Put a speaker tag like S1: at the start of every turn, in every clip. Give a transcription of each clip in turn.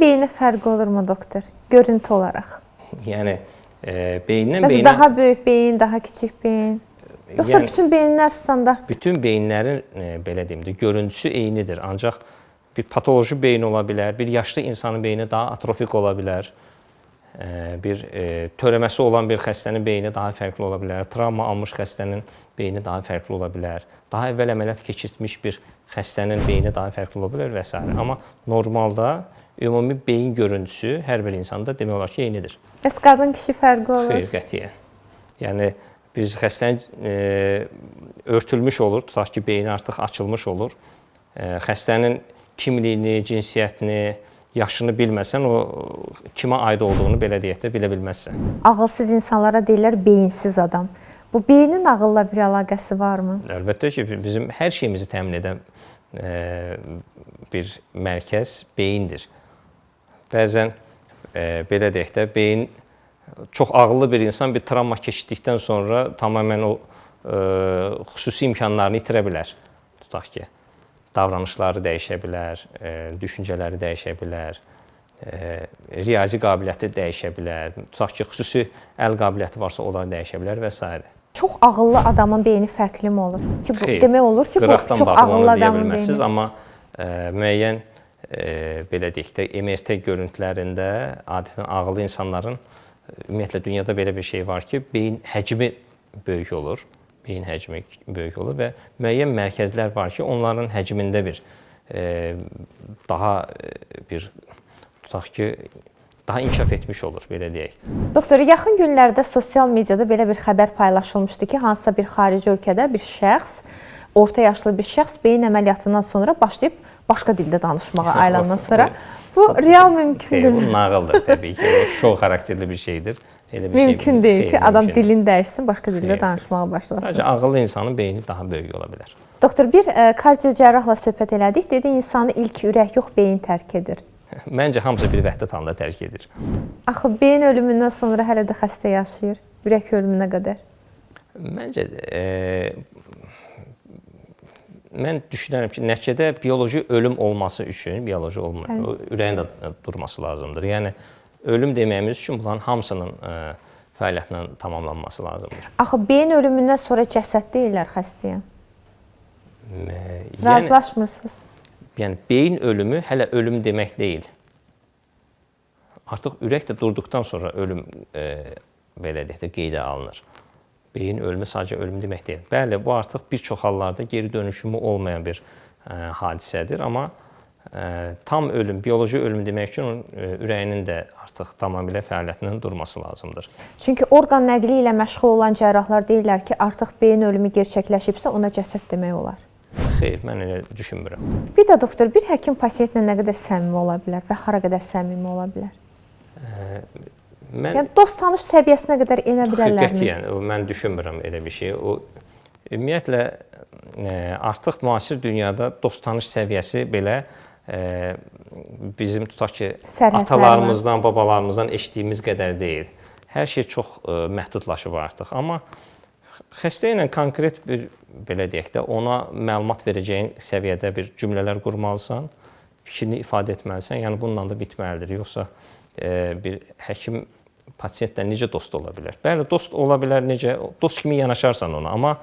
S1: Beyndən beyinə fərqi olurmu doktor? Görüntü olaraq.
S2: Yəni beyindən beyinə
S1: daha böyük beyin, daha kiçik beyin. Yoxsa yəni, bütün beyinlər standart?
S2: Bütün beyinlərin belə deyim də görüntüsü eynidir. Ancaq bir patoloji beyin ola bilər, bir yaşlı insanın beyni daha atrofik ola bilər. Bir törəməsi olan bir xəstənin beyni daha fərqli ola bilər, travma almış xəstənin beyni daha fərqli ola bilər, daha əvvəl əməliyyat keçirtmiş bir xəstənin beyni daha fərqli ola bilər və s. Amma normalda ümumi beyin görüntüsü hər bir insanda demək olar ki, eynidir.
S1: Bəs qadın kişi fərqi olur?
S2: Xeyr, qətiyyən. Yəni biz xəstənin örtülmüş olur, tutaq ki, beyni artıq açılmış olur. Xəstənin kimliyini, cinsiyyətini, yaşını bilməsən, o kimə aid olduğunu belə deyək də bilə bilməzsən.
S1: Ağılsız insanlara deyirlər beyinsiz adam. Bu beynin ağılla bir əlaqəsi varmı?
S2: Əlbəttə ki, bizim hər şeyimizi təmin edən bir mərkəz beyindir. Bəzən belə deyək də beyin çox ağıllı bir insan bir travma keçirdikdən sonra tamamilə o xüsusi imkanlarını itirə bilər. Tutaq ki, davranışları dəyişə bilər, düşüncələri dəyişə bilər, riyazi qabiliyyəti dəyişə bilər, tutaq ki, xüsusi əl qabiliyyəti varsa, onlar dəyişə bilər və s.
S1: Çox ağıllı adamın beyni fərqli mi olur? Ki, bu,
S2: xeyr,
S1: demək olur ki, bu çox ağıllı adamın beyni.
S2: Amma müəyyən, belə deyək də, MRT görüntülərində adətən ağıllı insanların, ümumiyyətlə, dünyada belə bir şey var ki, beyin həcmi böyük olur. Beyin həcmi böyük olur və müəyyən mərkəzlər var ki, onların həcmində bir daha bir tutaq ki, daha inkişaf etmiş olur, belə deyək.
S1: Doktor, yaxın günlərdə sosial mediada belə bir xəbər paylaşılmışdı ki, hansısa bir xarici ölkədə bir şəxs, orta yaşlı bir şəxs beyin əməliyyatından sonra başlayıb başqa dildə danışmağa ayılandan sonra. Bu real mümkündür.
S2: Bu nağıldır təbii ki, o şou xarakterli bir şeydir. Elə bir
S1: mümkün
S2: şey
S1: deyil ki, adam
S2: mümkün
S1: dilini dəyişsin, başqa dildə danışmağa başlasın.
S2: Sadəcə ağıllı insanın beyni daha böyük ola bilər.
S1: Doktor, bir kardiocərrahla söhbət elədik. Dedi, insanı ilk ürək yox, beyin tərk edir.
S2: Məncə hamısı bir vəhdət halında tərk edir.
S1: Axı beyin ölümündən sonra hələ də xəstə yaşayır, ürək ölümünə qədər.
S2: Məncə mən düşünürəm ki, nəticədə bioloji ölüm olması üçün bioloji ürəyin də durması lazımdır. Yəni ölüm deməyimiz üçün bunların hamısının fəaliyyətinin tamamlanması lazımdır.
S1: Axı beyin ölümündən sonra cəsəd deyirlər xəstəyə. Razılaşmırsınız?
S2: Yəni beyin ölümü hələ ölüm demək deyil. Artıq ürək də durduqdan sonra ölüm belə deyək də qeydə alınır. Beyin ölümü sadəcə ölüm demək deyil. Bəli, bu artıq bir çox hallarda geri dönüşümü olmayan bir hadisədir, amma tam ölüm, bioloji ölüm demək üçün onun ürəyinin də artıq tamamilə fəaliyyətinin durması lazımdır.
S1: Çünki orqan nəqli ilə məşğul olan cərrahlar deyirlər ki, artıq beyin ölümü gerçəkləşibsə, ona cəsəd demək olar.
S2: Xeyr, mən elə düşünmürəm.
S1: Bir də doktor, bir həkim pasientlə nə qədər səmimi ola bilər və hara qədər səmimi ola bilər? Yəni dost tanış səviyyəsinə qədər enə bilərlərmi?
S2: Qətiyyən, mən düşünmürəm elə bir şey. O ümumiyyətlə artıq müasir dünyada dost tanış səviyyəsi belə bizim tutaq ki, atalarımızdan, babalarımızdan eşitdiyimiz qədər deyil. Hər şey çox məhdudlaşıb artıq. Amma xəstə ilə konkret bir, belə deyək də, ona məlumat verəcəyin səviyyədə bir cümlələr qurmalısan, fikrini ifadə etməlisən, yəni bununla da bitməlidir. Yoxsa bir həkim pasientlə necə dost ola bilər? Bəli, dost ola bilər, necə? Dost kimi yanaşarsan ona, amma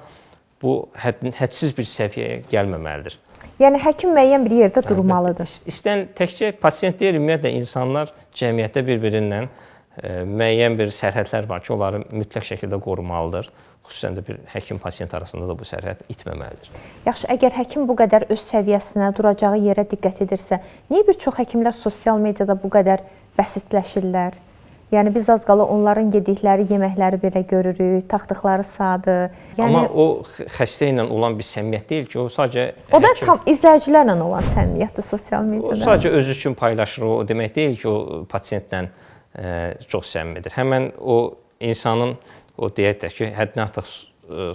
S2: bu hədsiz bir səviyyəyə gəlməməlidir.
S1: Yəni həkim müəyyən bir yerdə durmalıdır.
S2: İstən təkcə pasiyent deyil, ümumiyyətlə insanlar cəmiyyətdə bir-birindən müəyyən bir sərhədlər var ki, onları mütləq şəkildə qorumalıdır. Xüsusən də bir həkim pasiyent arasında da bu sərhəd itməməlidir.
S1: Yaxşı, əgər həkim bu qədər öz səviyyəsinə, duracağı yerə diqqət edirsə, niyə bir çox həkimlər sosial mediada bu qədər bəsitləşirlər? Yəni biz az qala onların yedikləri yeməkləri belə görürük, taxdıqları saatı.
S2: Yəni amma o xəstə ilə olan bir səmimiyyət deyil ki, o sadəcə
S1: o da tam izləyicilərlə olan səmimiyyətdir sosial mediada.
S2: O sadəcə özü üçün paylaşır, o demək deyil ki, o pasientlə çox səmimidir. Həmən o insanın o deyək də ki, həddindən artıq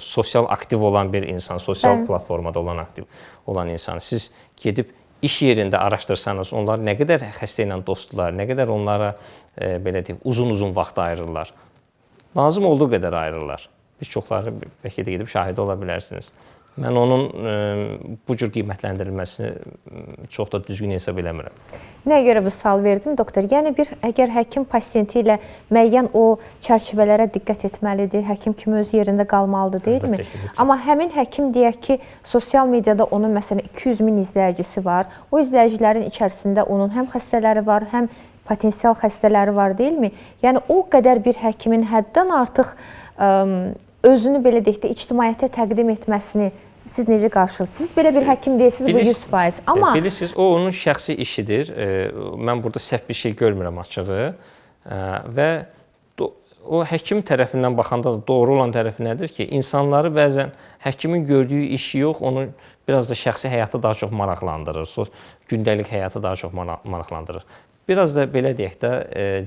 S2: sosial aktiv olan bir insan, sosial platformada olan aktiv olan insan. Siz gedib iş yerində araşdırsanız, onlar nə qədər xəstə ilə dostdular, nə qədər onlara belə deyim, uzun-uzun vaxt ayırırlar. Lazım olduğu qədər ayırırlar. Bir çoxları bəlkə də gedib şahidi ola bilərsiniz. Mən onun bu cür qiymətləndirilməsini çox da düzgün hesab eləmirəm.
S1: Nəyə görə bu sual verdim doktor? Yəni bir əgər həkim pasiyenti ilə müəyyən o çərçivələrə diqqət etməlidir, həkim kimi öz yerində qalmalıdır, deyilmi? Amma həmin həkim deyək ki, sosial mediada onun məsələn 200 min izləyicisi var. O izləyicilərin içərisində onun həm xəstələri var, həm potensial xəstələri var, deyilmi? Yəni o qədər bir həkimin həddən artıq özünü belə deyək də ictimaiyyətə təqdim etməsini siz necə qarşılayırsınız? Siz belə bir həkim deyilsiniz, bu 100%. Amma
S2: bilirsiniz, o onun şəxsi işidir. Mən burada səhv bir şey görmürəm açığı. Və o həkim tərəfindən baxanda da doğru olan tərəfi nədir ki, insanları bəzən həkimin gördüyü işi yox, onun biraz da şəxsi həyatı daha çox maraqlandırır, gündəlik həyatı daha çox maraqlandırır. Biraz da belə deyək də,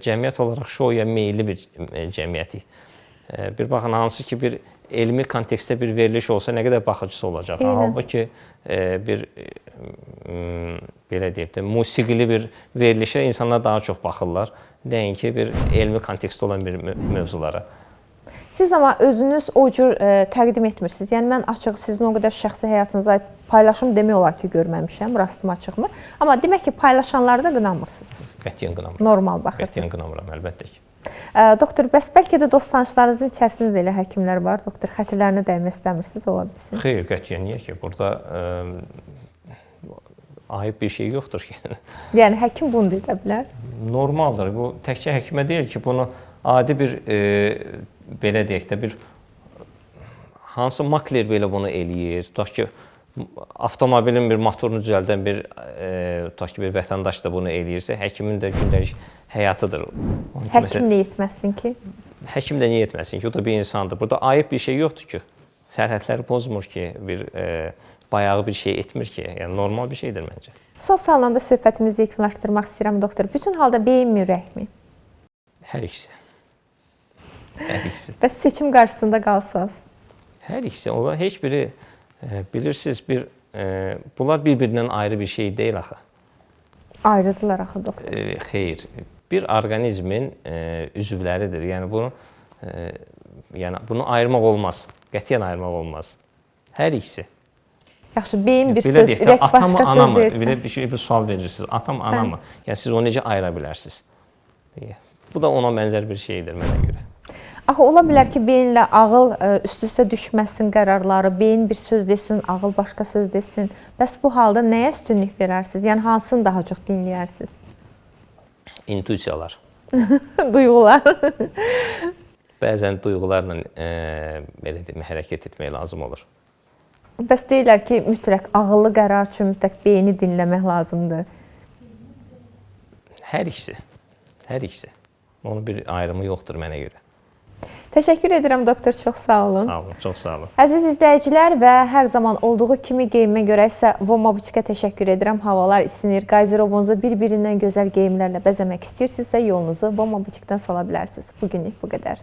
S2: cəmiyyət olaraq şoya meyilli bir cəmiyyətik. Bir baxın, hansı ki bir elmi kontekstdə bir veriliş olsa nə qədər baxıcısı olacaq. Halbuki bir belə deyək də, musiqili bir verilişə insanlar daha çox baxırlar, nəinki bir elmi kontekstdə olan bir mövzulara.
S1: Siz amma özünüz o cür təqdim etmirsiniz. Yəni mən açıq sizin o qədər şəxsi həyatınıza aid paylaşım demək olar ki, görməmişəm, rastıma çıxmır. Amma demək ki, paylaşanları da qınamırsınız.
S2: Qətiyyən qınamıram.
S1: Normal baxırsınız.
S2: Qətiyyən qınamıram, əlbəttə ki.
S1: Doktor, bəs bəlkə də dost tanışlarınızın içərisində də elə həkimlər var. Doktor, xətirlərinə dəymək istəmirsiniz, ola bilsin.
S2: Xeyr, qətiyyən niyə ki? Burada ayıb bir şey yoxdur ki.
S1: Yəni həkim bunu deyə bilər.
S2: Normaldır. Bu təkcə həkimə deyil ki, bunu adi bir belə deyək də bir hansı makler belə bunu eləyir. Tutaq ki, avtomobilin bir motorunu düzəldən bir tutaq ki, bir vətəndaş da bunu eləyirsə, həkimin də gündəlik həyatıdır.
S1: Həkim nə etməsin ki?
S2: Həkim də niyə etməsin ki? O da bir insandır. Burada ayıb bir şey yoxdur ki. Sərhədləri pozmur ki, bir bayağı bir şey etmir ki. Yəni normal bir şeydir məncə.
S1: Son sualla da söhbətimizi yekunlaşdırmaq istəyirəm doktor. Bütün halda beyinmi, ürəkmi?
S2: Hər ikisi. Hər ikisi.
S1: Bəs seçim qarşısında qalsaz?
S2: Hər ikisi. Onlar heç biri bilirsiniz, bir bunlar bir-birindən ayrı bir şey deyil axı.
S1: Ayrıdırlar axı doktor.
S2: Xeyr. Bir orqanizmin üzvləridir. Yəni bunu bunu ayırmaq olmaz. Qətiyyən ayırmaq olmaz. Hər ikisi.
S1: Yaxşı, beyin bir söz, ürək başqa söz deyirsən.
S2: Belə bir sual verirsiniz. Atam, anamı? Yəni siz onu necə ayıra bilərsiniz? Bu da ona bənzər bir şeydir mənə görə.
S1: Axı ola bilər ki, beyinlə ağıl üst-üstə düşməsin qərarları, beyin bir söz desin, ağıl başqa söz desin. Bəs bu halda nəyə üstünlük verərsiniz? Yəni hansını daha çox dinləyərsiniz?
S2: İntuisiyalar.
S1: Duyğular.
S2: Bəzən duyğularla belə deyim, hərəkət etmək lazım olur.
S1: Bəs deyirlər ki, mütləq ağıllı qərar üçün mütləq beyni dinləmək lazımdır.
S2: Hər ikisi. Hər ikisi. Onun bir ayrımı yoxdur mənə görə.
S1: Təşəkkür edirəm doktor, çox sağ olun.
S2: Sağ olun, çox sağ olun.
S1: Əziz izləyicilər və hər zaman olduğu kimi geyimə görə isə Voma Butikə təşəkkür edirəm. Havalar isinir, qarderobunuzu bir-birindən gözəl geyimlərlə bəzəmək istəyirsinizsə, yolunuzu Voma Butikdən sala bilərsiniz. Bugünlük bu qədər.